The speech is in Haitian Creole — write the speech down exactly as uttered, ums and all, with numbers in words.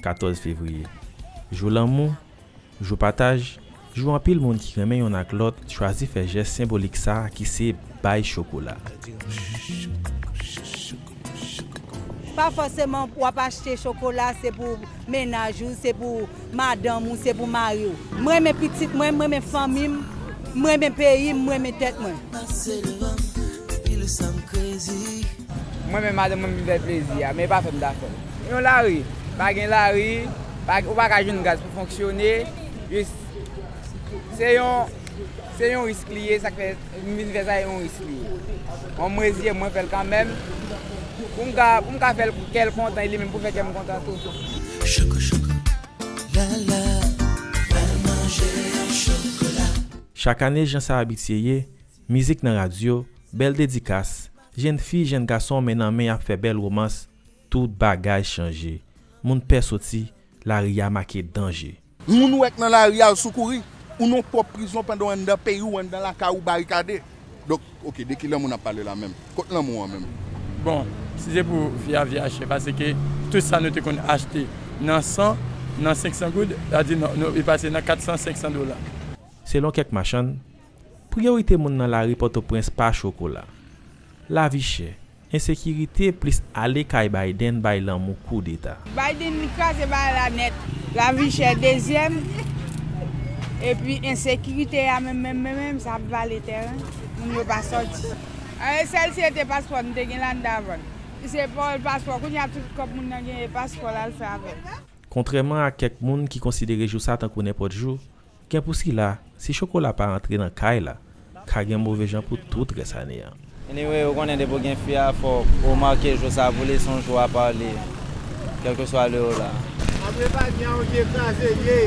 Katòz fevriye. Jou lanmou, jou pataj, jou anpil moun ki renmen yonn ak lòt chwazi fè jès senbolik sa a ki se bay chokola. Pa fòseman w ap achte chokola, se pou mennaj ou, se pou madanm ou, se pou mari w. Mwen renmen pitit mwen, mwen renmen fanmi m, mwen renmen peyi m, mwen renmen tèt mwen. Mwen menm madanm mwen m vin fè l plezi a, men e pa fè m ta fè l. Yon lari, pa gen lari, pa, ou pa ka jwenn gaz pou fonksyone, jis, se yon, se yon risk li ye, sa k fè m vin fè sa, yon risk li ye. Mwen m reziye m, mwen fè l kanmenm, pou m ka, pou m ka fè l kè l kontan, e li menm pou fè kè m kontan tou. Choko choko, la la, al manje yon chokola. Chak ane, jan sa abitye ye, mizik nan radyo, bèl dedikas, jenn fi, jenn gason men nan men y ap fè bèl womans, tout bagay chanje. Moun pè soti, lari a make danje. Moun ou wè k nan lari a, al sou kouri. Ou nan pwòp prizon pandan w anndan peyi w, anndan lakay ou barikade. Donk, oke, de ki lanmou n ap pale la menm? Kot lanmou an menm? Bon, si se pou fi a, vi a chè, paske tout sa nou te konn achte nan san, nan senk san goud, sa di nou, nou, li pase nan kat san, senk san dola. Selon kèk machann, priyorite moun nan lari Pòtoprens pa chokola. Lavi chè, ensekirite plis ale kay Biden bay lanmou koudeta. Biden li kraze bagay la nèt. Lavi chè dezyèm. Epi ensekirite a menm, menm, menm, menm, sa ap vale tèren. Moun yo pa sòti. Sèl si se te paspò nou te gen la n ta vann. Si se pa paspò, kounye a tout kòb moun nan genyen, paspò l al fè avè l. Kontrèman a kèk moun ki konsidere jou sa tankou nenpòt jou, gen pou sila, si chokola pa rantre nan kay la, ka gen move jan pou tout rès ane an. Anyway, ou konnen depi w gen fi a, fòk ou make jou sa pou li, se yon jou apa li, kèlkeswa lè w la. Apre pa di an, ou je kraze, ye.